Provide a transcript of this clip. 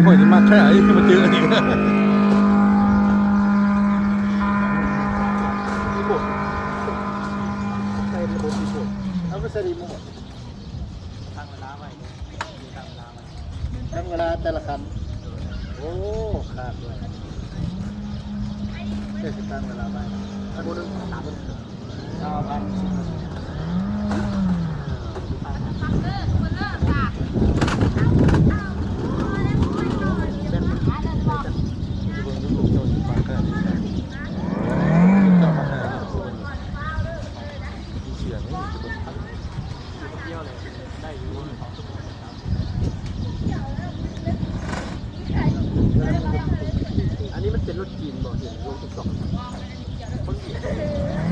ໂອ້ຍ ມາແທ້ ມາເຈີອັນນີ້ ຣີໂມດ ໃສ່ລະບົບຣີໂມດ ເອົາໄປໃສ່ຣີໂມດ ຕັ້ງເວລາໄວ້ເດີ ຕັ້ງເວລາໄວ້ ຕັ້ງເວລາແຕ່ລະຄັນ ໂອ້ ຂາດດ້ວຍ ເຈົ້າຊິຕັ້ງເວລາໄວ້ ຊົ່ວໂມງໜຶ່ງ ສາມ ຊາວພັນ ສິບ ອັນນີ້ມັນເປັນລົດຈີນບໍ່ ເຫັນລົງຕິກຕັອກ ຄົນຈີນ.